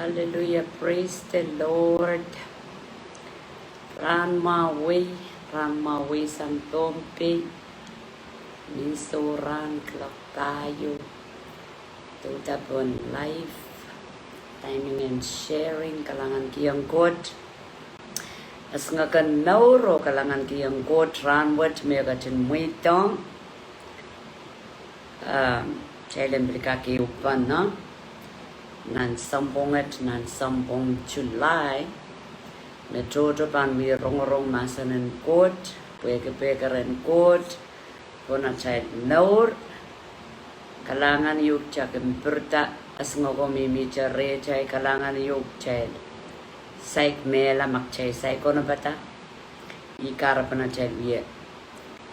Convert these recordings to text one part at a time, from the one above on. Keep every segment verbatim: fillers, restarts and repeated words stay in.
Hallelujah, praise the Lord. Rahn mwahu, rahn mwahu sang Pohnpei. Ni sohrahn clock pahieu. Dohda pohn live. Timing and sharing, kalahngan kihong Koht. Esingek en mour oh kalahngan kihong Koht rahnwet me ketin mweidohng. Ehm, kitail en pil kak ehupene nan sounpwong et, nan sounpwong July. Me tohto pahn wie rongorong mahsen en Koht, pwehki pwehki rehn Koht pohn atail mour. Kalahngan ieu kitail kin pirida, esingek ko mihmihte rehtail, kalahngan ieu kitail saik mehla ma kitail saik onopada. Ih kahrepen atail wie,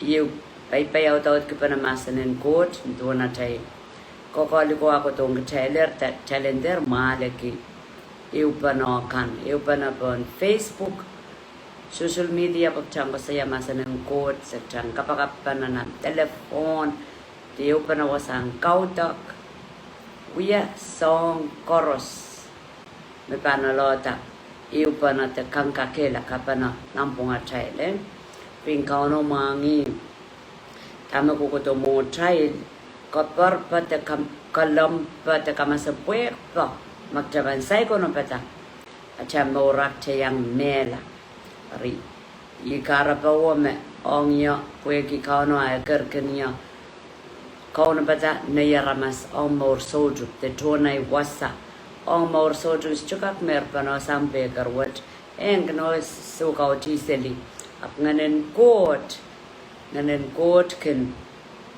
ieu paipai audaudkipene mahsen en Koht, duwen atail kokohliko ah kohdohng kitail er, kitail en dehr mwahuliki ehupene kan, ehupene pohn Facebook, social media, pwe kitail koasoia mahsen en Koht, se kitail kapakapene nan telephone, de ehupene wasahn kaudok, wia soahng koaros me pahn oalohda ehupene de kangkakehlakapene nanpwung atail, eh. Pwe Kauno mwahngih dahme kohkohdo mwohtail, koapwoarpe de kam-, koaloampe de kamasepwehkpe, ma kitail pahn saik onopada, atail mour ah kitail iang mehla. Eri, ih kahrepe me ong ie, pwehki Kauno ah ekerkin ie kaunopada nei aramas ong mour soutuk, de tohn ei wasa ong mour soutuk, sohte kak meirpen sang pehker wet, e kin oh soukautih seli, ahpw Ngehn en Koht, Ngehn en Koht kin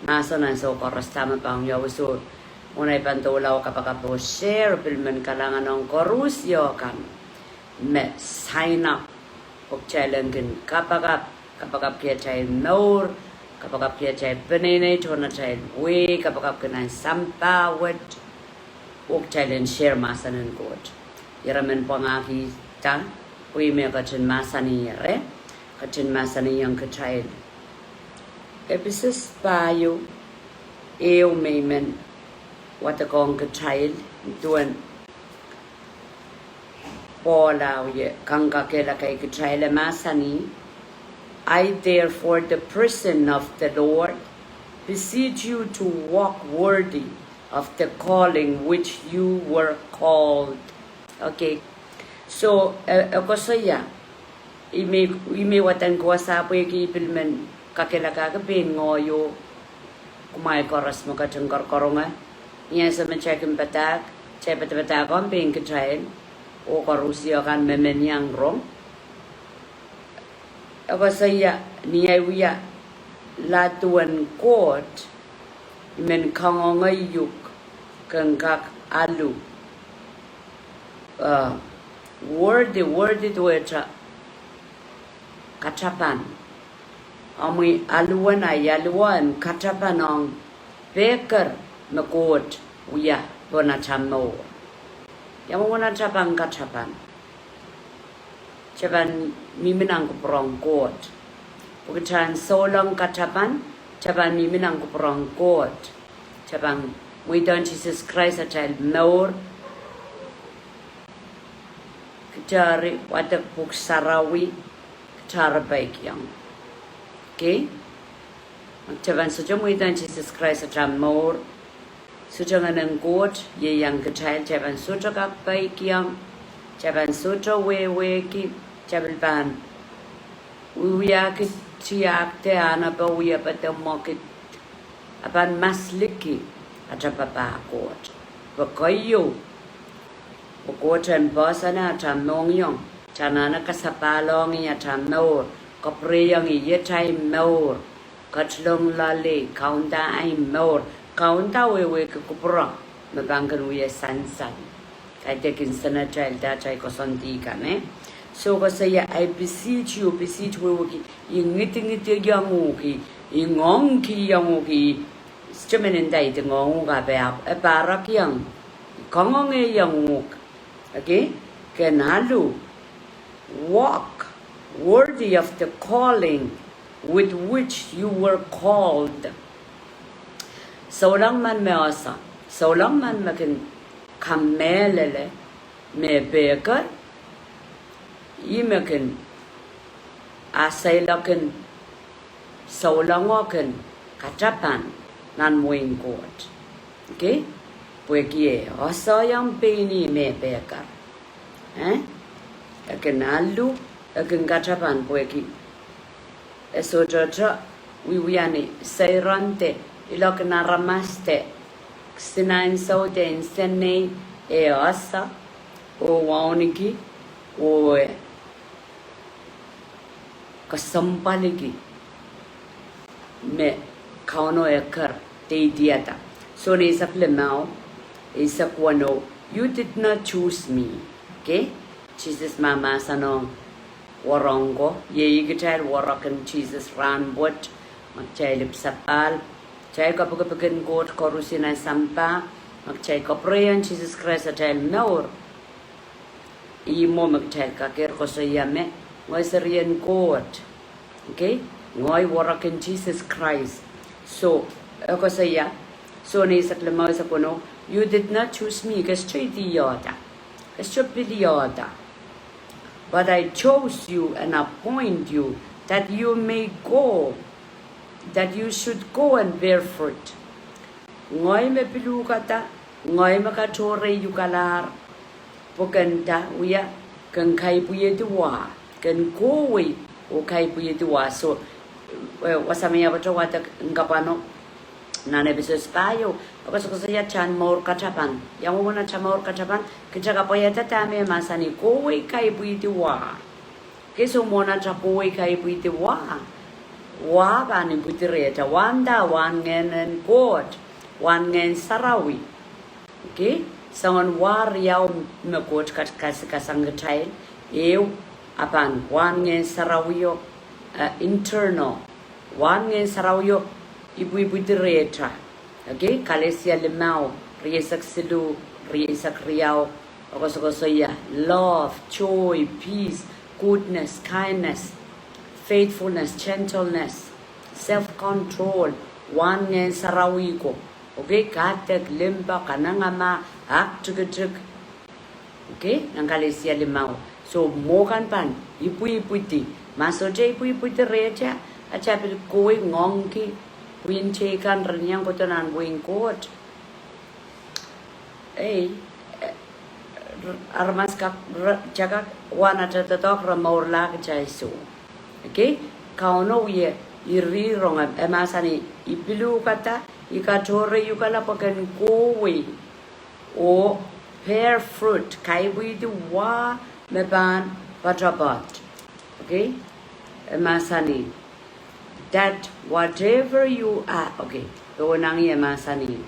mahsen ansou koaros dahme pahn wiawi. So, mwohn ei pahn doula oh kapakap oh share, pil men kalahngan ong koaros ieu kan me sign up, oh kitail en kin kapakap, kapakapki atail mour, kapakapki atail peneinei, tohn atail wehi, kapakapki nan sampah wet, oh kitail en share mahsen en Koht. Ira men pwangahkihda, pwe me ketin mahsanih ira, ketin mahsanihong kitail. Episos pahieu, ehu me I men wadekohng kitail, duwen Pohl ah wie kangkakehlaka kitail, e mahsanih, I therefore, the prisoner of the Lord, beseech you to walk worthy of the calling which you were called. Okay. So, e, e koasoia, I men, I men wadekohng wasa pwehki I pil men kakehlakahki pein ngoahi oh kumwail koaros me ketin korokoronge. Ni ansou me kitail kin padahk, kitail padapadahk ong pein kitail, oh koaros ieu kan me men iang rong. E koasoia, ni ei wia laduen Koht, I men kangoange uhk ken kak alu. Uh, worthy, worthy duwehte katapan. Omwi aluwen, ahi aluwen katapan ong pehker me Koht wia pohn atail mour. Ia mwomwen atail pahn katapan? Kitail pahn mihmi nan kupwur en Koht. Pwe kitail en souleng katapan, kitail pahn mihmi nan kupwur en Koht. Kitail pahn mweidohng Sises Krais atail mour. Kitail eri wadek Pwuhk Sarawi, kitail eri peikiong. Okay? Kitail pahn sohte mweidohng Sises Krais atail mour, sohte Ngehn en Koht ieiang kitail, kitail pahn sohte kak peikiong, kitail pahn sohte wehwehki, kitail pil pahn wiewiahki tiahk de ahnepe, wiepe de mwekid, a pahn masliki atail papah Koht. Pwe keieu, pwe Koht en poahsoane atail mohngiong, kitail anahne kasapahlahng ih atail mour, kapwurehiong ih atail mour, ketilong loale, kaunda ahi mour, kaunda wehwehki kupwur me pahn kin wia sansal. Kaidehkin senatail, datail koasoandi kan, eh? So koasoia, I beseech you, beseech wehwehki, I ngidingideiong uhk, I ngoangkihong uhk, sohte men nda I ngoang uhk, ahpw e pahrekiong, I kangoangeiong uhk, okay? Ken alu, walk worthy of the calling with which you were called. Souleng men me ese, souleng men me kin kamehlele, me pehker, ih me kin, ah, seiloak en souleng oh kin katapan nan wehin Koht. Okay? Pwehki e oasoiong pein ih me pehker. Eh? E kin alu, e kin katapan pwehki e sohte wiewia ni seiroan de, iloak en aramas de, sinansou de, nsenei, e oaso, oh wauneki, oh e kesempwaliki me Kauno e ker de idiada. Sohn eisek limau, eisek weneu, "You did not choose me." Okay? Sises mahmahsanihong wahnpoaron ko, iei kitail wahnpoaron Sises rahnwet, ma kitail ipwsapahl, kitail kapikipik en Koht koaros nan sampah, ma kitail kapwurehiong Sises Krais atail mour. Ih mwo me kitail kakehr koasoia me, ngehi serien Koht. Okay? Ngehi wahnpoaron Sises Krais. So, e koasoia, Sohn eisek limau, eisek weneu, "You did not choose me," ke sohte idiohda. Ke sohte pil idiohda. "But I chose you and appoint you that you may go, that you should go and bear fruit." Ngehi me piluhkada, ngehi me katohreiukalahr, pwe ken da wia, ken kaipwidi wa, ken kohwei oh kaipwidi wa. So, eh, wasa me ia patohwada kin kapwano nan Episos pahieu, e koasokoasoia atail mour katapan. Ia mwomwen atail mour katapan, kitail kapwaiada dahme mahsanih, kohwei kaipwidi wa. Ke soh, mwohn atail kohwei kaipwidi wa, wa pahn ipwidi rehtail, wa nda, wahn Ngehn en Koht, wahn Ngehn Sarawi. Okay? Soangen wa riau me Koht kat-, kas-, kasang kitail, ehu, a pahn wahn Ngehn Sarawio, eh, internal. Wahn Ngehn Sarawio ipwipwidi rehtail. Okay, Kalesia limau, rieisek siluh, rieisek riau, e koasokoasoia, love, joy, peace, goodness, kindness, faithfulness, gentleness, self-control, wahn Ngehn Sarawi ko. Okay, kadek, limpoak, kanengamah, aktikitik. Okay, nan Kalesia limau. So, mwo kan pahn ipwipwidi. Ma sohte ipwipwidi rehtail, atail pil kohwei ngoangki pwihn teikan ren iang kohdo nan wehin Koht. Ei, eh, r-, aramas kak, r-, kitail kak wahn atail doadoahk re mourla kitail soh. Okay, Kauno wie, ih eri rong, e mahsanih, I piluhkada, I katohreiukala pwe ken kohwei oh bear fruit, kaipwidi wa me pahn poatopoat. Okay? E mahsanih, that whatever you are, okay, pohnangi e mahsanih,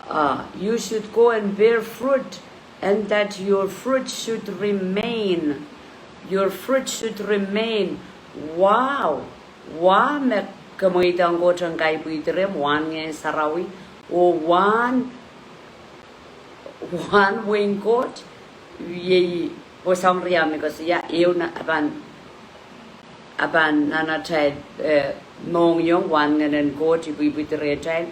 uh, you should go and bear fruit, and that your fruit should remain. Your fruit should remain. Wow. Wa me ke mweidohng Koht en kaipwidi rehmw, wahn Ngehn Sarawi, oh wahn, wahn wehin Koht, iei, pwe soahng riau me koasoia, ehu nan, a pahn, a pahn nan atail, eh, mohngiong, wahn Ngehn en Koht ipwipwidi rehtail,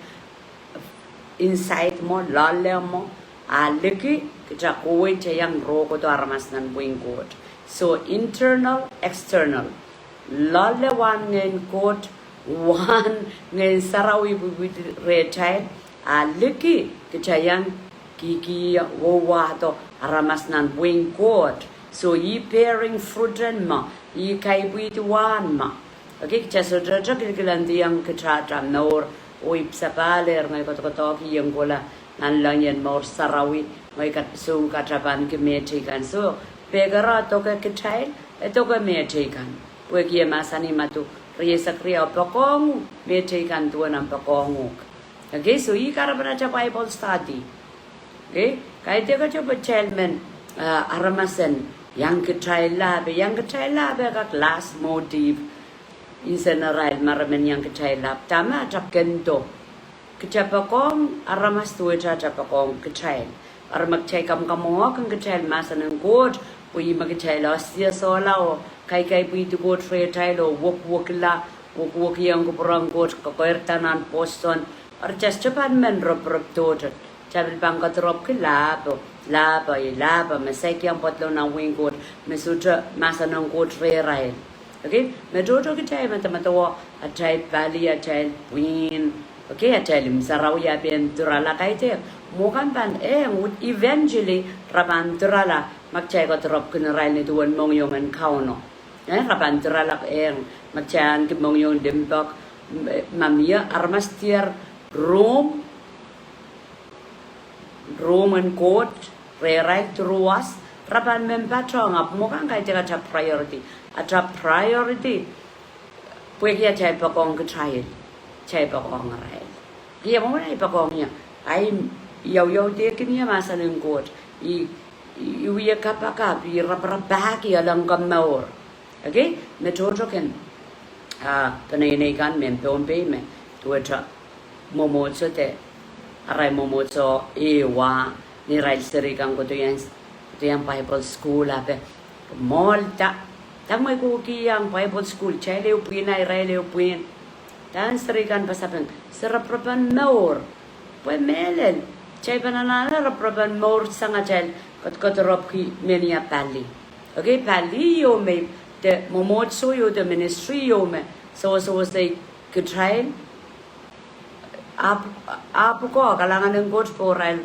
inside mwo, loale mwo, a liki, kitail kohwei, kitail iang rohkohdo aramas nan wehin Koht. So, internal, external. Loale wahn Ngehn Koht, wahn Ngehn Sarawi ipwipwidi rehtail, a liki, kitail iang kihkihong oh wahdo aramas nan wehin Koht. So, ih bearing fruit en mwo, ih kaipwidi wahn mwo. Okay, kitail sohte kilkilendiong kitail atail mour, oh ipwsapahl, ngehi koadokoadoahki ong kohla nanleng ien mour sarawi, ngehi kat-, soh katapaniki mehteikan. So, pehker e doke kitail, e doke mehteikan. Pwehki e mahsanih Madiu rieisek riau, poakohng mehteikan duwen omw poakohng uhk. Okay, so ih kahrepen atail Bible study. Okay, kaidehk atail pwe kitail men, uh, aramas en iang kitailla, pwe iang kitailla pwe kak last motive. Nsenarail ma re men iang kitailla, dahme atail kendo. Kitail poakohng aramas duwehte atail poakohng kitail. Eri ma kitail kamwakamwahkin kitail mahsen en Koht, pwe ih me kitail oasiasohla oh kaikaipwidi Koht rehtail oh wokwokla, wokwokiong kupwuren Koht, kokoirda nan pwoson. Eri kitail sohte pahn men roporop tohto. Kitail pil pahn kadiropwki lap oh Lahpo, lahpo, me saikinte pwoatlong nan wehin Koht, me sohte mahsen en Koht rehrail. Okay? Me tohto kitail medemedewe, atail pali, atail pwihn. Okay, atail imw sarawi a pahn dirala kaidehk. Mwo kan pahn ehng, eventually, re pahn dirala, ma kitail kedirepwkin irail nin duwen mohngiong en Kauno. Eh, re pahn dirala ehng, ma kitail ahneki mohngiong limpoak, m-, ma mie aramas diar room, room en Koht rehrail through us, re pahn men patohng, ahpw mwo kan kaidehk atail priority. Atail priority, pwehki atail poakohng kitail, atail poakohng irail. Kie mwo mwo atail poakohng ie, ai, iauiaudehkin ie mahsen en Koht, i, i, i wie kapakap, i raparapahki ahl en komour. Okay, me tohto kin, ah, peneinei kan mehn Pohnpei me duwehte mwomwohdiso de, arail mwomwohdiso ehu wa, ni irail seri kan kohdohng, kohdohng Bible school ape, mwohn da, da mwein kohkohkiong Bible school, kitail ehu pwihn a irail ehu pwihn. Dahn seri kan pasapeng, se raparapen mour. Pwe mehlel, kitail pahn anahne raparapen mour sang atail kedik, kedirepwki mehnia pali. Okay, pali ieu me, de mwomwohdiso ieu, de ministry ieu me sewesewese kitail. Ahpw, ahpw ko kalahngan en Koht pwe irail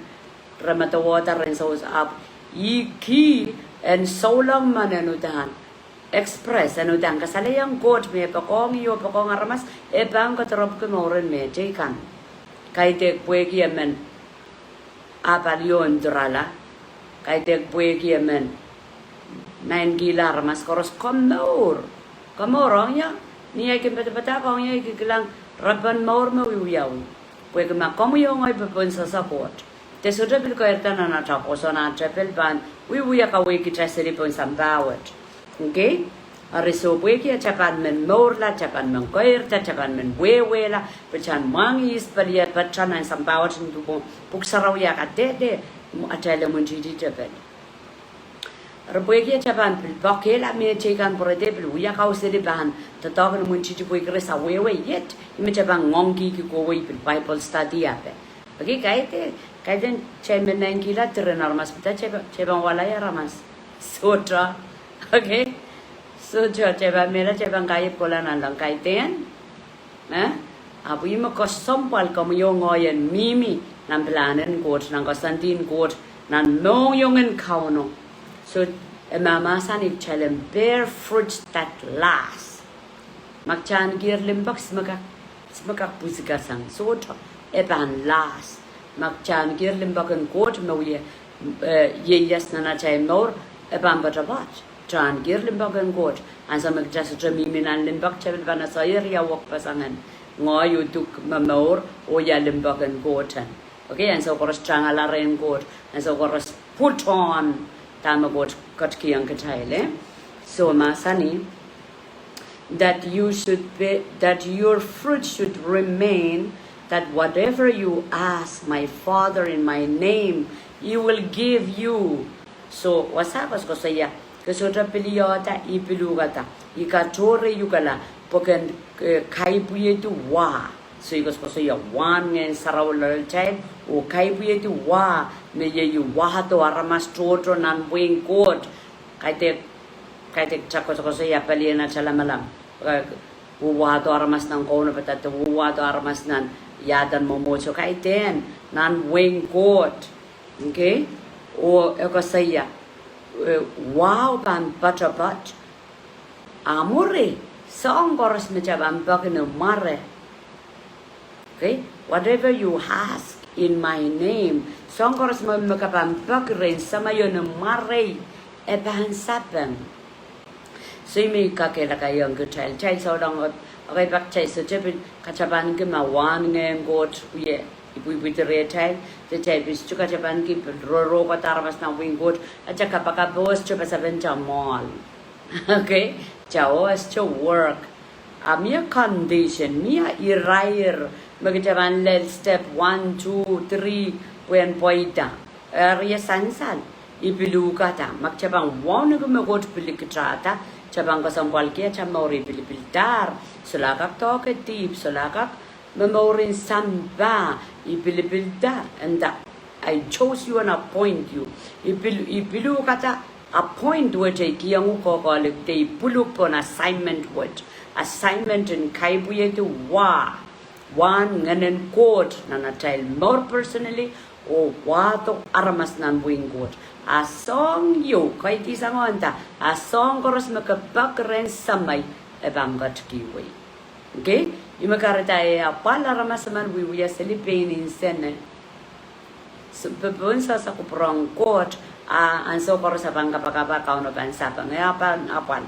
re medewehda ren sewese, ahpw i kih en souleng men en uhdahn express, en uhdahn kasalehiong Koht me e poakohng ie oh poakohng aramas, e pahn kedirepwki mouren mehteikan. Kaidehk pwehki emen ah palio en dirala, kaidehk pwehki emen naitikihla aramas koaros. Komour, komour ong ie, ni ei kin padapadahk ong ie, i kin kilang raparapen mour me wiewiawi. Pwehki ma komwi oh ngehi pahn pohn sasa Koht, de sohte pil keirda nan atail kosonned, atail pil pahn wiewia kaweid kitail seli pohn sampah wet. Okay? Eri soh, pwehki atail pahn men mourla, atail pahn men keirda, atail pahn men wehwehla, pwe kitail mwahngih ihs pali e patohng nan sampah wet, ni pwuhk, pwuhk sarawi a kadehde atail imwintihti tepel. Eri pwehki atail pahn pil poakehla mehteikan pwe re dehr pil wia kauseli pahn doadoahk en imwintihti pwehki re sawehwe iet, ih me kitail pahn ngoangkihki kohwei pil Bible study ape. Okay, kaidehk, kaidehn kitail men naitikihla diren aramas, pwe kitail pahn, kitail pahn wahla aramas. Sohte. Okay? Sohte, kitail pahn mehla, kitail pahn kaiahn kohla nanleng, kaidehn. Eh? Ahpw ih me kesempwal komwi oh ngehi en mihmi nan pilahn en Koht, nan koasoandien Koht, nan mohngiong en Kauno. So, e mahmahsanih kitail en bear fruit that lasts. Ma kitail ahneki limpoak, ihs me kak, ihs me kak pwisikasang? Sohte, e pahn last. Ma kitail ahneki limpoak en Koht me wie, eh, ieias nan atail mour, e pahn poatopoat. Kitail ahneki limpoak en Koht. Ansou me kitail sohte mihmi nan limpoak, kitail pil pahn ese eri ia wekpeseng en ngehi uduk me mour, oh ia limpoak en Koht en. Okay, ansou koaros tangala rehn Koht, ansou koaros put on dahme Koht ketikihong kitail, eh? So mahsanih, that you should be, that your fruit should remain, that whatever you ask my Father in my name, he will give you. So, wasa koasokoasoia, ke sohte pil iohda, i pil uhkada, i katohre uhkala, pwe ken, eh, kaipwihedi wah. So, i koasokoasoia wahn Ngehn Sarawi loalatail, oh kaipwihedi wah, me iei wahdo aramas tohto nan wehin Koht. Kaidehk, kaidehk kitail koasokoasoia palien atail lamalam. Eh, wahdo aramas nan kaunopada, wahdo aramas nan iaden mwomwohdiso, kaidehn, nan wehin Koht. Okay? Oh, e koasoia, eh, wahu pahn poatopoat. A mwuri, soahng koaros me kitail pahn peki ni mware. Okay? Whatever you ask in my name, soahng koaros me, me ke pahn peki rehn Sahmo ni mwarei, e pahn sapeng. So ih me I kakehlakaiong kitail, kitail souleng, okay, pak kitail sohte pil katapanki ma wahn Ngehn Koht wie ipwipwidi rehtail, de kitail pil sohte katapanki pil rorokada aramas nan wehin Koht, a kitail kapakap oh sohte pasapeng kitail mwoahl. Okay? Kitail oh sohte work. A mie condition, mie irair, me kitail pahn lel step one, two, three, pwehn pweida. Eri e sansal, I pil uhkada, ma kitail pahn wauneki me Koht pil kitahda, kitail pahn kesempwalki atail mour I pilipildahr, solahr kak doahke dihp, solahr kak momour en sampah, I pilipilda, e nda, I chose you and appoint you. I pil, I piluhkada appoint wet, I kihong uhk kohkohlahte, I pwuluk pohn assignment wet. Assignment en kaipwihedi wah, wahn Ngehnen Koht nan atail mour personally, oh wahdo aramas nan wehin Koht. A soahng ieu, kaidehn soangen da, a soahng koaros me ke peki rehn Semei, e pahn ketikihwei. Okay? Ih me kahrehda e apwal aramas emen wiewia seli pein nsensuwed. So, pe-, pohn sohsa kupwur en Koht, a ansou koaros a pahn kapakap a Kauno pahn sapeng, e pahn apwal.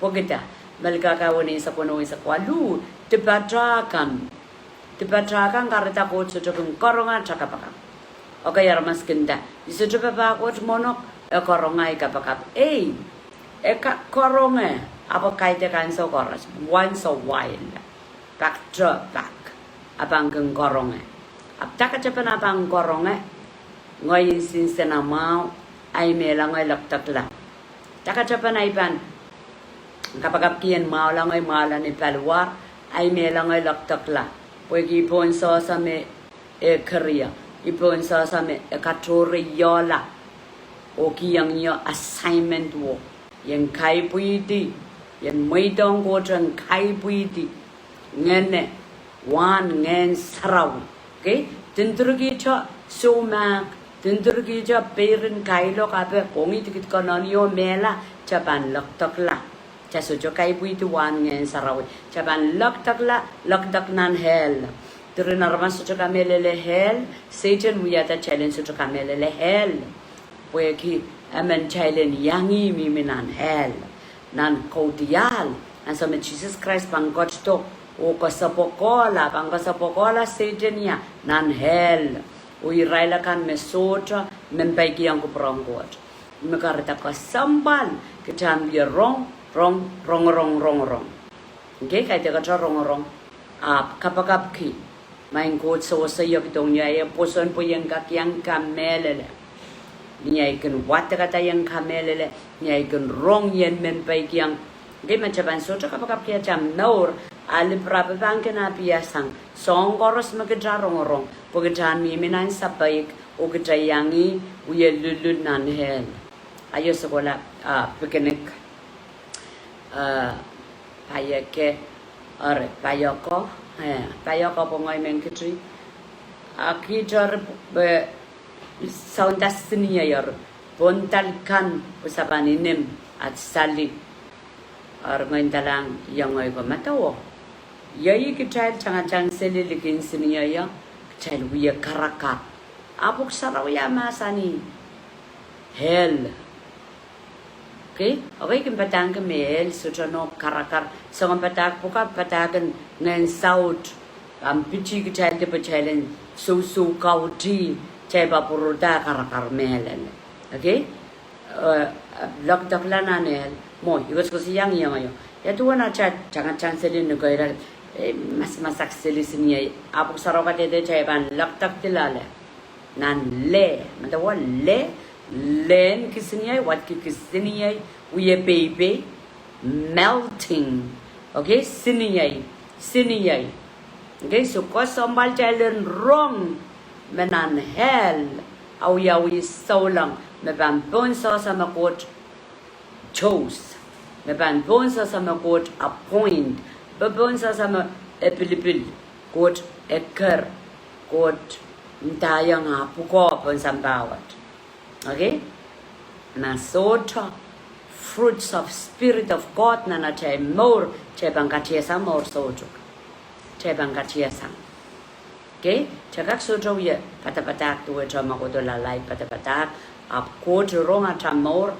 Pwehki da, Melkahka wen eisek weneu, eisek waluh, dipatail kan. Dipatail kan kahrehda Koht sohte kin karonge atail kapakap. Okay, aramas kin nda, I sohte papah Koht mwohn uhk, e karonge ei kapakap. Ei, e ka-, karonge, ahpw kaidehn ansou koaros, once a while. Pak to pak, a pahn kin karonge. Ahpw da katepen a pahn karonge, ngehi nsensuwed nan mwahu, ahi mehla ngehi lekdekla. Da katepen ahi pahn kapakapki en mwahula ngehi, mwahula ni paliwar, ahi mehla ngehi lekdekla. Pwehki pohn sohsa me e keria, ih pohn sohsa me e katohre iola. Oh kihong ie assignment wo, ien kaipwihdi, ien mweidohng Koht en kaipwihdi Ngehne, Wahn Ngehn Sarawi. Okay? Dindurkihte soumahk, dindurkihte peirin kailok, ahpw pwongih dikid konehng oh mehla, kitail pahn lekdekla. Kitail sohte kaipwihdi Wahn Ngehn Sarawi. Kitail pahn lekdekla, lekdek nan hell. Diren aramas sohte kamehlele hell, Sehdan wiahda kitail en sohte kamehlele hell. Pwehki emen kitail en iang ih mihmi nan hell. Nan kaudiahl, ansou me Sises Krais pahn ketido, oh kesepwekehla, pahn kesepwekehla Sehdan ie nan hell. Oh irail akan me sohte men peikiong kupwur en Koht. Me kahrehda kesempwal, kitail en wie rong, rong, rong, rong, rong, rong. Okay, kaidehn kitail rongorong. Ahpw kapakapki. Maing Koht, sewese ie, kihdohng ie pwoson pwe ien kak iang kamehlele. Ni ei kin wadek adahieng kamehlele, ni ei kin rong ien men peikiong. Okay, ma kitail pahn sohte kapakapki atail mour, a lipirap pahn kin apiasang. Soahng koaros me kitail rongorong, pwe kitail mihmi nan sapeik, oh kitail iang ih wie lulul nan hell. Aio, se kohla, ah, picnic. Ah, paieke, eri, paioko, eh, paioko pwe ngehi men ketido. A kihte eri, eh, sounda siniei eri, pwondal kan pwe se pahn inim at sali. Eri ngehi ndalahng ie ngehi ko, medewe. Iei kitail tangatang seli likin siniei, kitail wie karakar. A Pwuhk Sarawi a mahsanih hell. Okay, okay, kin padahngki me hell sohte nohk karakar. Soangen padahk pwukat, padahk en ngehn saut. Pahn piti kitail de pwe kitail en sousou kautih, kitail pahn pwurda karakar mehlel. Okay? Eh, lekdekla nan hell. Mwo, I koasokoasoiaiong ie ngehi. Ia duwen atail tangatang seli ni keirel, eh, masamasak seli siniei. A Pwuhk Sarawi kadehde kitail pahn lekdekdi loale. Nan leh, medewe leh, lehn kisiniei, wadki kisiniei, wie peipei, melting. Okay, siniei, siniei. Okay, so kesempwal kitail en rong me nan hell, awiawi souleng, me pahn pohn sohsa me Koht chose. Me pahn pohn sohsa me Koht appoint. Pwe pohn sohsa me e pilipil, Koht eker, Koht ndaiong ah pwukoa pohn sampah wet. Okay? Ma sohte fruits of Spirit of God nan atail mour, kitail pahn katiasang mour soutuk. Kitail pahn katiasang. Okay? Kitail kak sohte wie padapadahk duwehte ma kohdo lalaid padapadahk, ahpw Koht rong atail mour,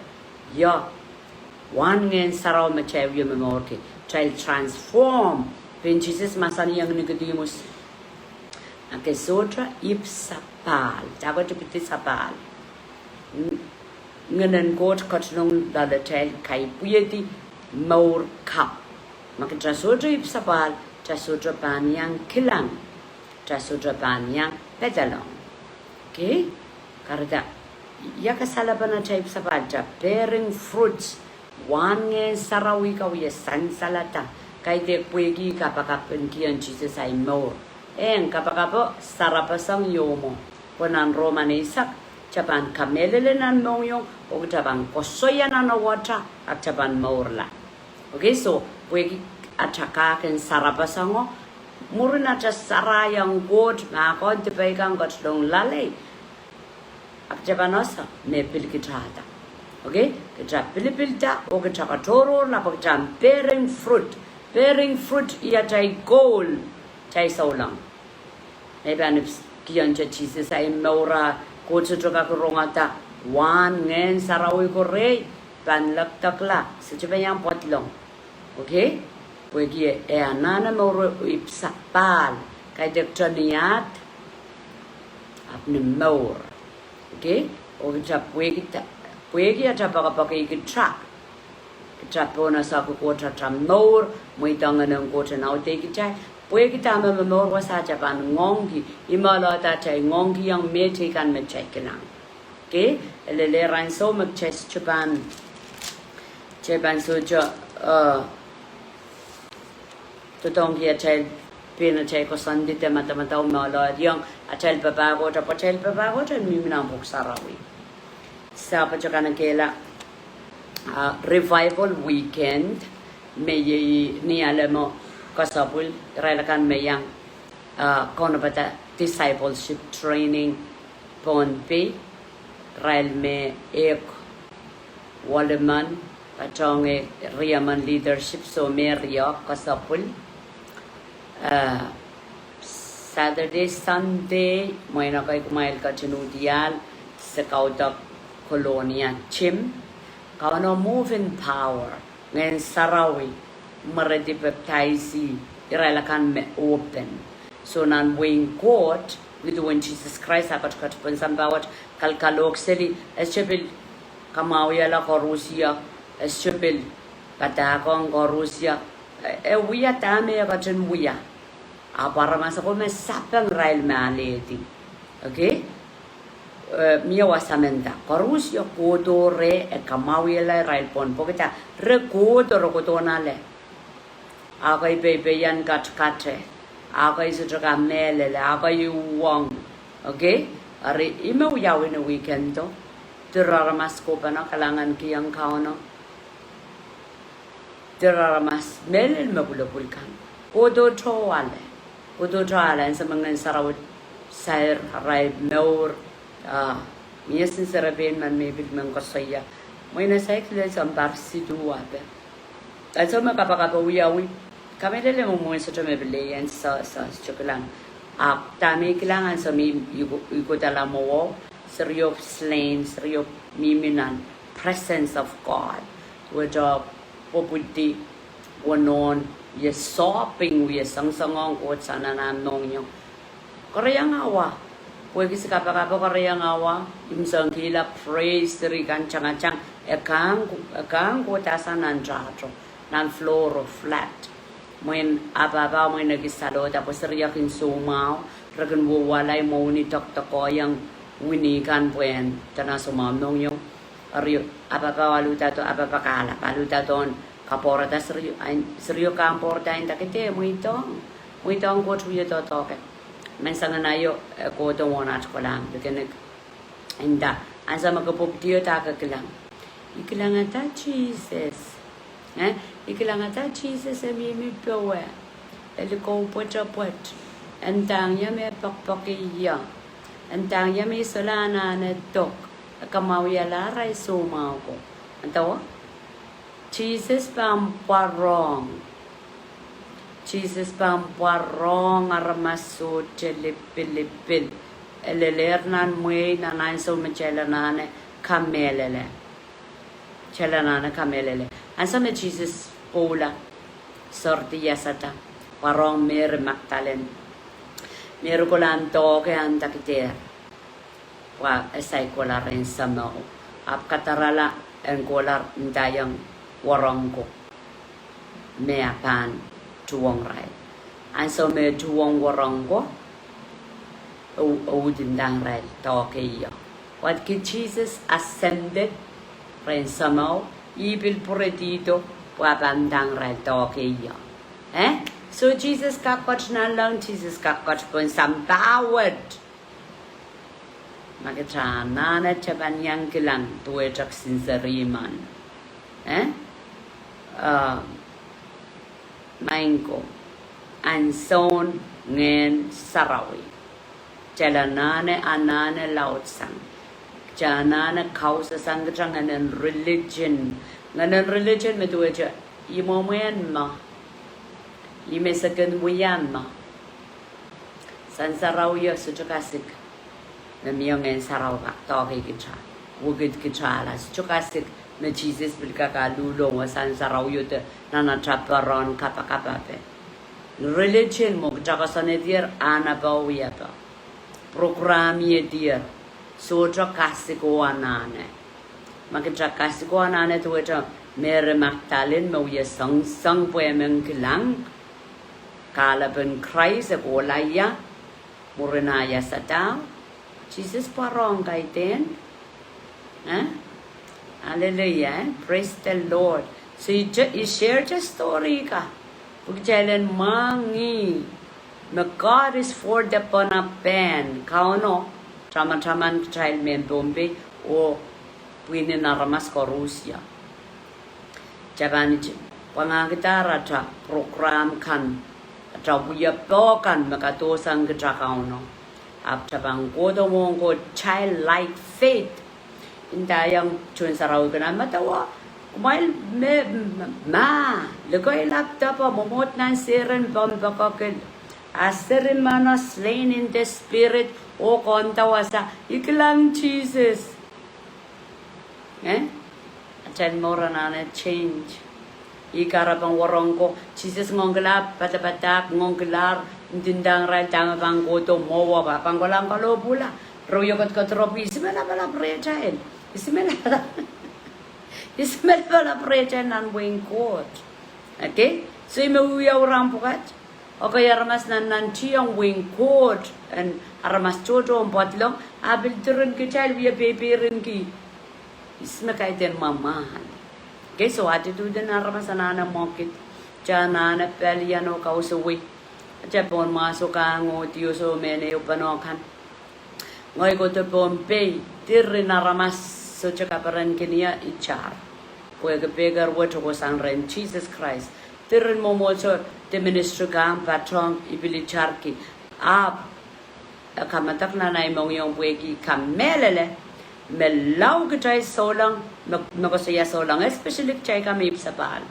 ie Wahn Ngehn Sarawi me kitail wie momourki, kitail transform. Pein Sises mahsanihong Nikodimus, a ke sohte ipwsapahl, dahkot ipwidi sapahl. Ng-, Ngehnen Koht ketilong loaletail kaipwihedi mour kapw. Ma kitail sohte ipwsapahl, kitail sohte pahn iang kilang, kitail sohte pahn iang pedolong. Okay? Kahrehda, ia kasalepen atail ipwsapahl, kitail bearing fruits, Wahn Ngehn Sarawi ka wie sansalada, kaidehk pwehki kapakap en kihong Sises ahi mour. Eng, kapakapo sarapeseng ieu mwo. Pwe nan Roman eisek, kita pahn kamehlele nan mohngiong, oh kita pahn koasoia nan awata, a kita pahn mourla. Okay, so, pwehki ata kak en sarapasango, mwurin ata sarahiong Koht, ma kehn dipei kan ketilong loalei, a kita pahn ese me pil kita da. Okay, kita pilipilda, oh kita katohrohrla, pwe kita bearing fruit. Bearing fruit, ih atail goal, atail souleng. Nei pahn ipwsang kihong Sises ahi mour, a Koht sohte kak rongada wahn Ngehn Sarawi ko rehi, pahn lekdekla, sohte pahn iang pedolong. Okay? Pwehki e anahne mour ipwsapahl, kaidehk ni ahd, ahpw ni mour. Okay? Oh kita pwehki, pwehki ata poakepoake kita, kita pahn ese kitail Koht ata mour, mweidohng Ngehn en Koht en audeikitail, pwehki dahme momour wasa kita pahn ngoangki, imwilahda atail ngoangkihong mehteikan me kitail kilang. Okay, e lelehdi ansou me kitail sohte pahn, kitail pahn sohte, eh, doadoahngki atail, pein atail koasoandi de madamadau me lelehiong atail papah Koht, pwe atail papah Koht en mihmi nan Pwuhk Sarawi. Sapwtehn kanekehla, ah, Revival Weekend, me iei ni Alehmo Kasapwil, irail akan me iang, ah, kaunopada discipleship training Pohnpei, irail me ehk wolimen, patohng riemen leadership, soh me riehk Kasapwil. Eh, Saturday, Sunday, mwein ekei kumwail ketin udiahl, se kaudok Kolonia Gym. Kauno move in power, Ngehn Sarawi, mweredi, papdaisi, irail akan me open. So nan wehin Koht, ni duwen Sises Krais a ketiket pohn sampah wet, kalkalohk seli, e sohte pil kamwahwihala koaros, e sohte pil padahkohng koaros, e, e wia dahme e ketin wia. Ahpw aramas ako me sapeng irail me alehdi. Okay? Eh, mie wasa menda. Koaros kohdo reh, e kamwahwihala irail pohn pokida. Re kohdo, re kohdo nan ale. Ekei peipeian katkate. Ekei sohte kamehlele. Ekei uhwong. Okay? Eri ih me wiawi ni weekendo. Diren aramas ko pahn kalahngan kihong Kauno. Diren aramas mehlel me pwulopwul kan. Kohdo ale. Kohdo ale, ansou me Ngehn Sarawi sair arail mour. Ah, mie sincere pein men me pil men koasoia. Mwein e saikinte sounpar siluh ape. Ansou me kapakap wiawi, kamehlele me mwohn sohte me pil iang sa, sa, sohte kilang. Ahpw dahme I kilang ansou me I, I ko, I kohdo lel mwowe, serio slain, serio mihmi nan presence of God. Wehte pwopwidi, wehte nohn, wie sohping, wie songosongohng Koht sang nan ah mohngiong. Koarehiong awa, pwehki se kapakap koarehiong awa, imwsongkihla praise, seri kan tangatang, e kang, e kang kohdahsang nan tahto, nan floor o flat. Mwein ah pahpa, mwein e kin salohda pwe serio kin soumwahu, re kin wehwehla mwohni dokdokohiong wini kan pwehn dene soumwahu mohngiong. Eri ah pahpa aluhda doh, ah pahpa kahla, aluhda dohn kapwoarada serio, ain, serio kan pwoarada ain dakide, mweidohng, mweidohng Koht wie doadoahke. Menseng en aio, e kohdo wahn at kohlahng, pwe ke nek, nda, ansou me ke pwopwidi, dahme ke kilang? I kilangada Sises. Eh, I kilangada Sises e mihmi powe. E likou pwetepwet. E ndahng ie me poakpoake ie. E ndahng ie me I solahr anahne dok. E kamwahwihala arail soumwahu ko. Nda, Sises pahn pwarohng. Sises pahn pwarohng aramas sohte lipilipil. E lelehr nan mwehi nan ansou me kitail anahne kamehlele. Kitail anahne kamehlele. Ansou me Sises pwoula, sohrdi iasada, pwarohng Meri Magdalin. Meri kohlahng doahke ahn dakidehr. Pwe e saik kohla rehn Sahmo. Ahpw kadarala en kohla ndaiong warong ko me e pahn tuhwong irail. Ansou me e tuhwong warong ko, e, e uhd ndahng irail doahke ie. Pwehki Sises ascended rehn Sahmo, ih pil pwuredihdo, pwe e pahn ndahng irail doahke ie. Eh? So Sises kak ket nanleng, Sises kak ket pohn sampah wet. Ma kitail anahne tepin iang kilang duwehte kisin serimen. Eh? Ah, maing ko. Ansoun Ngehn Sarawi. Kitail anahne, anahne laudsang. Kitail anahne kausasang kitail ngehnen religion. Ngehnen religion me duwehte, ih mwomwen ma. Ih me seken wia ma. Sansarawi o sohte kasik me mie Ngehn Sarawi kak doahke kitail, wekid kitail, a sohte kasik me Sises pil kak aluhlohng, oh sansarawi o de nan atail peren kapakapape. Religion mwo kitail koasoanehdier, anahne pwe wia pwe program iedier, sohte kasik oh anahne. Ma kitail kasik oh anahne duwehte Meri Magdalin me wie songsong pwe e men kilang kahlapen Krais e kohla ia, mwurin ah ia sadao. Sises pwarohng kaidehn. Eh? Hallelujah, eh? Praise the Lord. So ih te, ih share te story ka. Pwe kitail en mwahngih me God is for the pwon a pahn, Kauno, tamataman kitail mehn Pohnpei, oh pwihnen aramas koaros ia. Kitail pahn pwangahkidahr atail program kan, atail wiepe kan me kadohsang kitail Kauno. Ahpw kitail pahn kohdo mwohn Koht, childlike faith. Nda iang tohn sarawi kan medewe, kumwail me, me, ma, likoilap depe, mwomwohd nan seren pempekokil. A seri meno slain in the spirit, oh konda wasa, I kilang Sises. Eh? Atail mour anahne change. Ih kahrepen wahnpoaron ko, Sises ngoangkihla padapadahk, ngoangkihlahr, ndindahng irail dahme pahn kohdo mwowe, pahn kolahng kalohpwuhla. Rewio koadokoadoropwe, ih se me lapalap rehtail. Ih se me lapalap, ih se me lapalap rehtail nan wehin Koht. Okay? So ih me wiawi rahn pwukat. Okay, aramas nannantiong wehin Koht, en aramas tohto en pedolong, a pil diren kitail wie peipeirki. Ih se me kaidehn mwamwahn. Okay, so attitude en aramas anahne mwekid, kitail anahne pelian oh kausawih. Atail pohnmwahso kan oh diohso mehn ehupeneo kan. Ngehi kohdo Pohnpei, diren aramas sohte kaperenki ie itar. Pwehki pehker wet kohsang rehn Sises Krais. Diren mwomwohdiso de ministry kan patohng I pil itarki. Ahpw, e kamedek nan ahi mohngiong pwehki I kamehlele me lao kitail souleng, me, me koasoia souleng, especially kitail kan me ipwsapahl.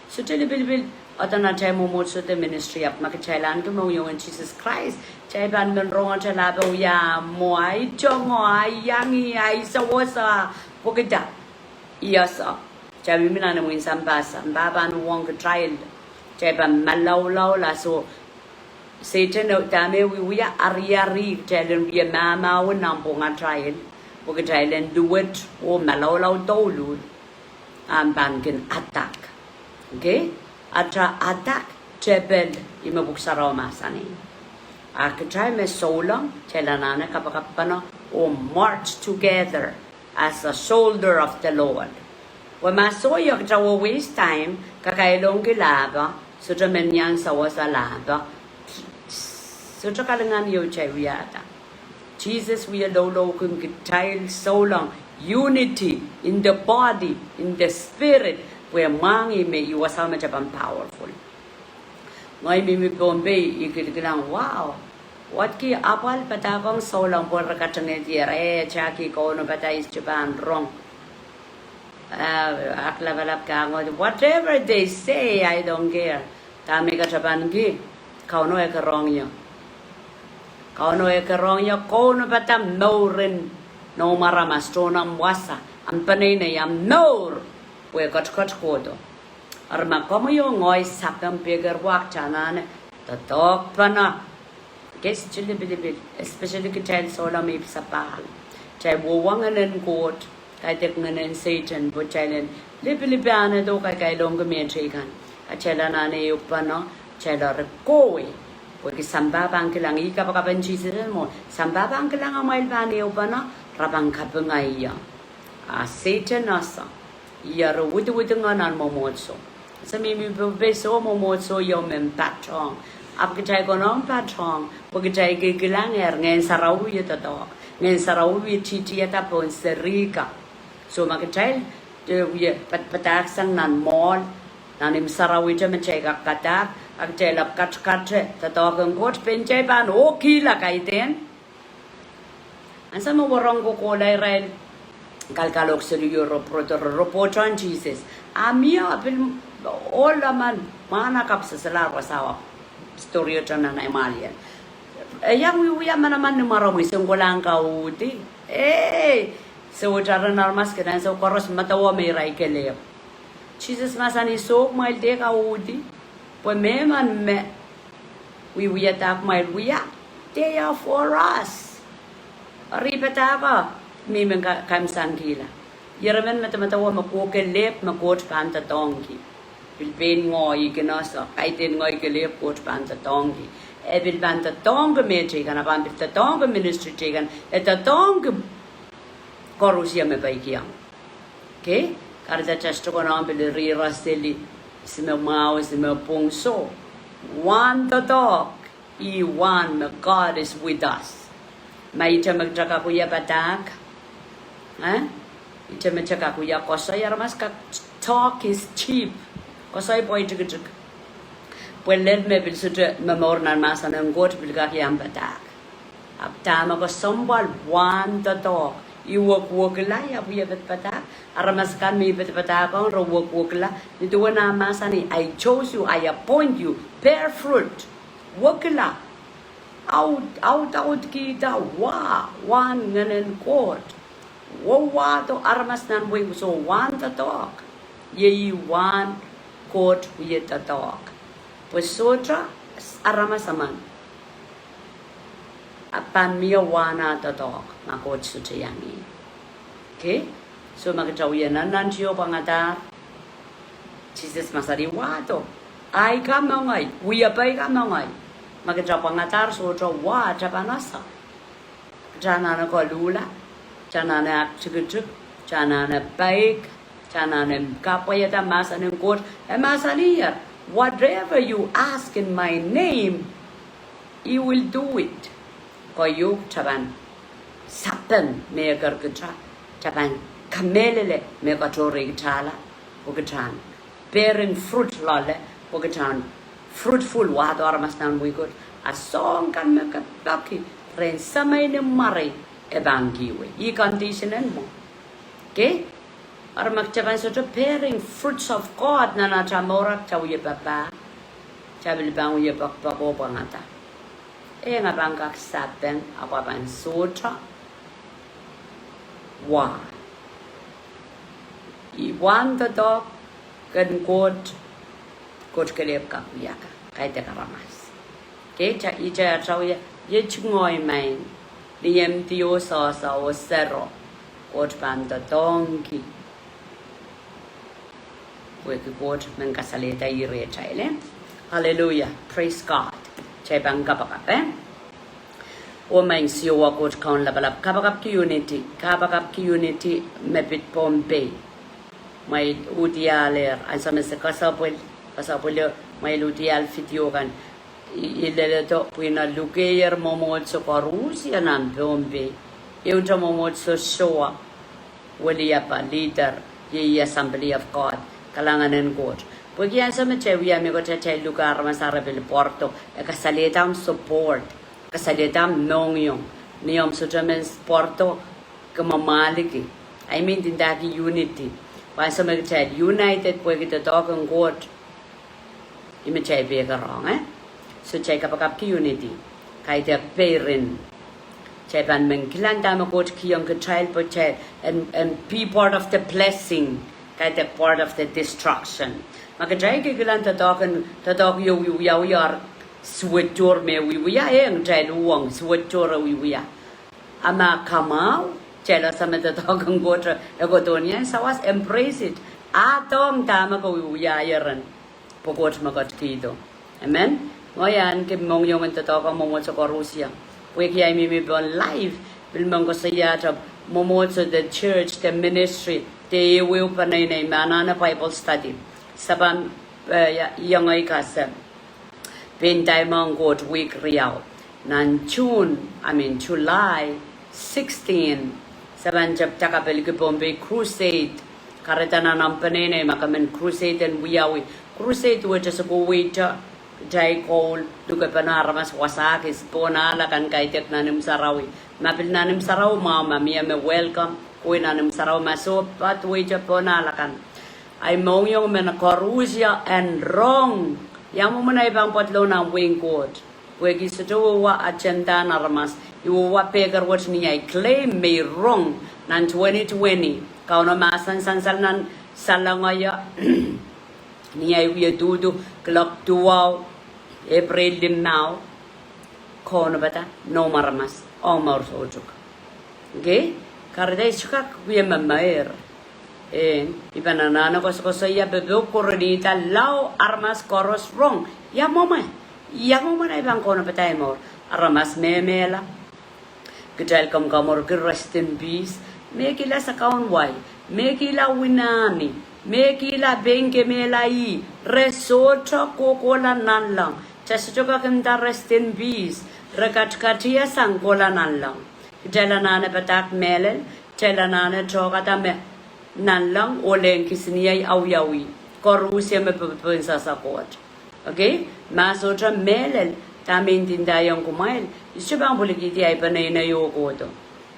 Sohte lipilipil, adan atail mwomwohdiso de ministry ahpw ma kitail ahneki mohngiong en Sises Krais, kitail pahn men rong atail ahpw wia mwo, ahi tongo, ahi iang, ahi sewese, pwehki dah? Ih ese. Kitail mihmi nan imwin sampah, sampah pahn uhwong kitail. Kitail pahn malaulau la so Sehdan dahme wiewia, ariari kitail en wie mahmahwen nan pwung atail, pwe kitail en luwet oh malaulau douluhl. Ahpw pahn kin attack. Okay? Atail attack tepel, ih me pwuhk sarawi mahsanih. A kitail me souleng, kitail anahne kapakapene oh march together as a soldier of the Lord. Pwe ma soh ih kitail waste time, kakailongki lahpo, sohte men iang sewese lahpo. Sohte kalingan ieu kitail wiahda. Sises wie loulou kin kitail souleng, unity in the body, in the spirit, pwe mwahngih me ih wasao me kitail pahn powerful. Ngehi mihmi Pohnpei, I kilikilang, wow. Wadki apwal padahk ong souleng pwe re katengehdier, eh, Jackie, Kauno padahk ihs te pahn rong. Ah, aklapalap kan, whatever they say, I don't care. Dahme I kak tapanki, Kauno e kerong ie. Kauno e kerong ie, Kauno padahk mouren noumw aramas, tohn omw wasa, omw peneinei, omw mour, pwe ketiket kohdo. Eri ma komwi oh ngehi sapeng pehker wet, kitail anahne doadoahkpene. Kei sohte lipilipil, especially kitail souleng me ipwsapahl. Kitail wehwehng Ngehn en Koht, kaidehk ngehn en Sehdan, pwe kitail en lipilipil anahne doh kakailongki mehteikan. Kitail anahne ehupene, kitail eri kohwei. Pwehki sampah pahn kilang, ih kapakapen Sises mwo, sampah pahn kilang amwail pahn ehupene, re pahn kapinga ie. A Sehdan ese. Ih eri widwidiong nan mwomwohdiso. Se mihmi Pohnpei, soh mwomwohdiso ieu me patohng. Ahpw kitail konehng patohng, pwe kitail kilikilangehr Ngehn Sarawi wie doadoahk. Ngehn Sarawi wie titiada pohn serihka. So ma kitail, eh, wie pad-, padahk sang nan mwoahl, nan imw sarawihte me kitail kak padahk, a kitail ahpw katkate doadoahk en Koht, pein kitail pahn okihla kaidehn. Ansou me wahnpoaron kohkohla irail kalkalohk seli, io, re pwurodo, re pwohtohng Sises. A mie, a pil ohl emen, mwahnakapw sehse la, re sawa, storieto nan Amaliel. E iang wiewia manaman ni mwaromwi, se kohla en kauhdi. Ei, se wetaran aramas kin ansou koaros medewe me irail kelehpw. Sises mahsanih, soh, kumwail dehr kauhdi. Pwe mehmen me wiewia dahme kumwail wia, they are for us. Eri padahk mihmi ka-, kaimwisekihla. Ieremen medemedewe me kohkohla kelehpw me Koht pahn doadoahngki. Pil pein ngoahi kin ese, kaidehn ngoahi kelehpw Koht pahn doadoahngki. E pil pahn doadoahngki me teikan, a pahn pil doadoahngki ministry teikan, e doadoahngki koarusie me peikiong. Okay? Kahrehda kitail sohte konehng pil rira seli, ih me mwahu, ih me pwung, soh. Wahn doadoahk, ih wahn me God is with us. Ma ihte me kitail kak wia padahk, eh? Ihte me kitail kak wia koasoi, aramas kak, talk is cheap. Koasoi pwe tikitik. Pwe lel me pil sohte momour nan mahsen en Koht pil kak iang padahk. Ahpw dahme kesempwal, wahn doadoahk. I wekwekla, I ahpw wie padapadahk. Aramas akan me I padapadahk ong, re wekwekla. Ni duwen ah mahsanih, I chose you, I appoint you, bear fruit. Wekila. Aud, audaudkihda wa, wahn Ngehn en Koht. Wauwahdo aramas nan wehi, soh, wahn doadoahk. Iei wahn Koht wie doadoahk. Pwe sohte aramas emen. A pahn mie wahn ah doadoahk, ma Koht sohte iang ie. Okay? So ma kitail wie nannantihong pwangadahr, Sises mahsanih wahdo. Ahi ka moange, wiepe ka moange. Ma kitail pwangadahr sohte wa, kitail pahn ese. Kitail anahne koluhla, kitail anahne aktikitik, kitail anahne peik, kitail anahne kapwaiada mahsen en Koht, e mahsanihar, whatever you ask in my name, I will do it. Koahiek kitail pahn sapeng me e ker kitail, kitail pahn kamehlele me e katohrehkitailla, pwe kitail en bearing fruit loale, pwe kitail en fruitful, wahdo aramas nan wehi Koht, a soahng kan me ke peki rehn Semei ni mware, e pahn kihwei. Ih condition en mwo. Okay? Eri ma kitail pahn sohte bearing fruits of God nan atail mour, a kitail wie papah, kitail pil pahn wie pek peko pwangada. E nga pahn kak sapeng, ahpw e pahn sohte wa. Ih wahn doadoahk en Koht, Koht kelehpw kak wia ka, kaidehk aramas. Okay, kitail, ihte atail wia, iet ngoahi maing, ni empty oh sohsa oh sero, Koht pahn doadoahngki. Pwehki Koht men kasalehda ih rehtail, eh? Hallelujah. Praise God. Kitail pahn kapakap, eh? Oh maing Siohwa Koht Kaun lapalap, kapakapki Unity, kapakapki Unity me pid Pohnpei. Mwein udiahler, ansou me se kesempwal, kesempwalo, mwein udiahl video kan. I, I leledo pwihno lukehier mwomwohdiso koarusie nan Pohnpei. Ehute mwomwohdiso Siohwa, weliapa, leader, iei Assembly of God, kalahngan en Koht. Pwehki ansou me kitail wia mehkot, kitail luke aramas a re pil pwardo, e kasalehda omw support, kasalehda omw mohngiong, ni omw sohte men pwardo, ke mwamwahliki. I mean, ndahki unity. Pwe ansou me kitail united pwehki doadoahk en Koht, ih me kitail peikiong, eh? So kitail kapakapki Unity. Kaidehk peirin. Kitail pahn men kilang dahme Koht kihong kitail pwe kitail en, en be part of the blessing. Kaidehk part of the destruction. Ma kitail kihkilang doadoahk en, doadoahk ieu wiewia, wiewia, suwed tohr me wiewia, e ong kitail uhwong suwed tohr e wiewia. A ma kamwahu, kitail ese me doadoahk en Koht e kohdo ni ansou wet, embrace it. Adohng dahme ke wiewia ieren. Pwe Koht me ketikihdo. Amen. Ngehi ahneki mohngiong en doadoahk ong mwomwohdiso koarusie. Pwehki ahi mihmi pohn live, pil men koasoiahte mwomwohdiso, the church, the ministry, de ehuehu peneinei me anahne Bible study. Se pahn, eh, ia, iang ei kase. Pein Dahme Ong Koht wihk riau. Nan June, I mean July, sixteen, se pahn tepda kapelki Pohnpei Crusade. Kahrehda nan omw peneinei ma ke men crusade en wiawi. Crusade wet e soko weito kitail koul, luke pahn aramas wasa kis pohn ahl akan kaidehk nan imw sarawi. Ma pil nan imw sarawi mwahu ma mie me welcome, kowe nan imw sarawi ma soh, pahn weito pohn ahl akan. Ahi mohngiong men koaruhsie en rong. Ia mwomwen ahi pahn pwoat lou nan wehin Koht? Pwehki sohte wehwe agenda en aramas, I wehwe pehker wet ni ahi claim me I rong nan twenty twenty. Kauno mahsen sansal nan Salongoia ni ahi wie duhdu, kilok duwau, Epreil limau, kaunopada noumw aramas ong mour soutuk. Okay? Kahrehda I sohte kak wie memeir. Eh, I pahn anahne koasokoasoia pwe pwe kurenihda lao aramas koaros rong. Ia mwomwen, ia mwomwen ahi pahn kaunopada ahi mour? Aramas mehmehla. Kitail komw komourki rest in peace. Mehkihla sakaun wai, mehkihla winami, mehkihla pein kemehla ih, re sohte kohkohla nanleng. Kitail sohte kak nda rest in peace. Re katikatiasang kohla nanleng. Kitail anahne padahk mehlel, kitail anahne tohkada me nanleng oh lehn kisiniei awiawi. Koaruhsie me popohn sasa Koht. Okay? Ma sohte mehlel, dahme I ndinda iong kumwail, I sohte pahn pwilikihdi ahi peneinei oh kohdo.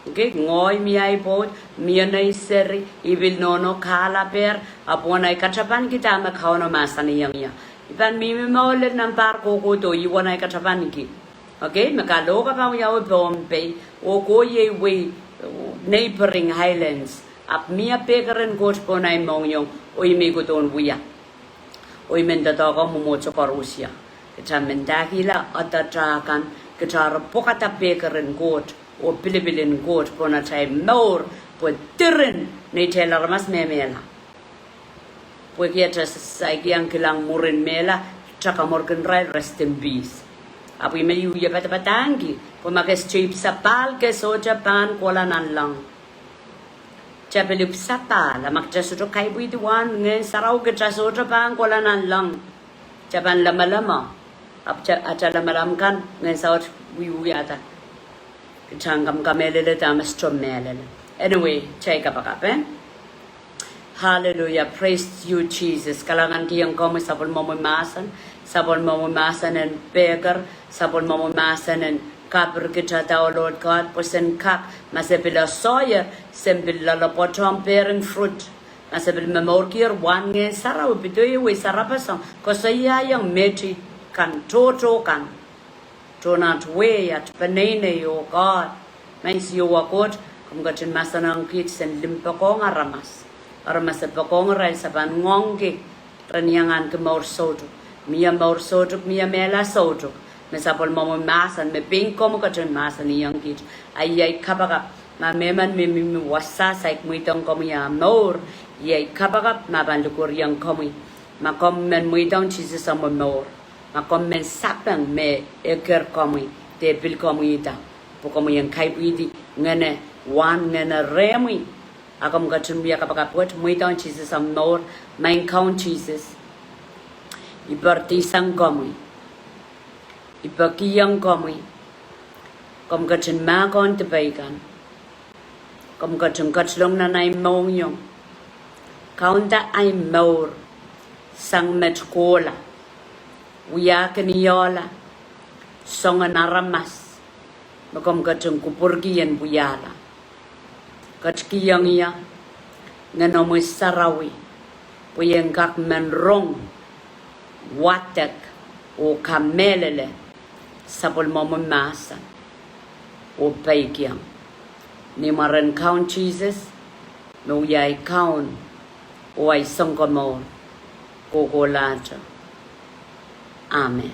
Okay? Ngehi mie ahi pwoud, mie nei seri, I pil nohno kahlaper, ahpw I wen ahi katapanki dahme Kauno mahsanihong ie. I pahn mihmi mour lel nan pahr kohkohdo, I wen ahi katapanki. Okay, me kalohk a pahn wiawi Pohnpei, oh kohiei wehi, uh, neighboring islands. Ahpw mie pehker en Koht pohn ahi mohngiong, oh I men kohdohn wia. Oh I men doadoahk ong mwomwohdiso koaruhsie. Kitail mendahkihla odatail kan, kitail pwukada pehker en Koht oh pilipil en Koht pohn atail mour, pwe diren neitail aramas mehmehla. Pwehki atail saikinte kilang mwurin mehla, kitail komourkin irail rest in peace. Ahpw I men wie padapadahngki, pwe ma ke sohte ipwsapahl ke sohte pahn kohla nanleng. Kitail pil ipwsapahl, a ma kitail sohte kaipwihdi wahn Ngehn Sarawi kitail sohte pahn kohla nanleng. Kitail pahn lamalam, ahpw kitail, atail lamalam kan Ngehn Sarawi wiwiahda. Kitail kamkamehlele dahme sohte mehlel. Anyway, kitail kapakap, eh? Hallelujah. Praise you, Jesus. Kalahngan kihong komwi sapwellimomwi mahsen, sapwellimomwi mahsen en pehker, sapwellimomwi mahsen en kapirkihda, oh Lord God, pwe sen kak, ma se pil sohte, sen pil loalopwoat omw bearing fruit. Ma se pil momourkihda wahn Ngehn Sarawi, pil dohwei sarapasang, koasoiaiong mehte kan, tohto kan. Tohn at wehi, at peneinei, oh God. Maing Siohwa Koht, komw ketin mahsanihong kiht sen limpoakohng aramas. Aramas e poakohng irail se pahn ngoangki, re iang ahneki mour soutuk. Mie mour soutuk, mie mehla soutuk. Me sapwellimomwi mahsen, me pein komwi ketin mahsanihong kiht. A iei ahi kapakap, ma mehmen me mihmi wasa saik mweidohng komwi ah mour. Iei ahi kapakap, ma pahn likwerihong komwi. Ma komw men mweidohng Sises omw mour. Ma komw men sapeng me e ker komwi, de pil komwihda. Pwe komwi en kaipwihdi ngehne, wahn ngehne rehmwi. A komw ketin wia kapakap wet, mweidohng Sises omw mour, maing Kaun Sises. I poaridisang komwi. I pekihong komwi. Komw ketin mahkohng dipei kan. Komw ketin ketilong nan ahi mohngiong. Kaunda ahi mour. Sang met kohla. Wiahkin ie la. Soangen aramas. Me komw ketin kupwurki en wiahla. Ketikihong ie Ngehnomwi Sarawi. Pwe ien kak men rong, wadek, oh kamehlele sapwellimomwi mahsen, oh peikiong. Ni mwaren Kaun Sises, me wia ahi Kaun, oh ahi Sounkomour kohkohlahte. Amen.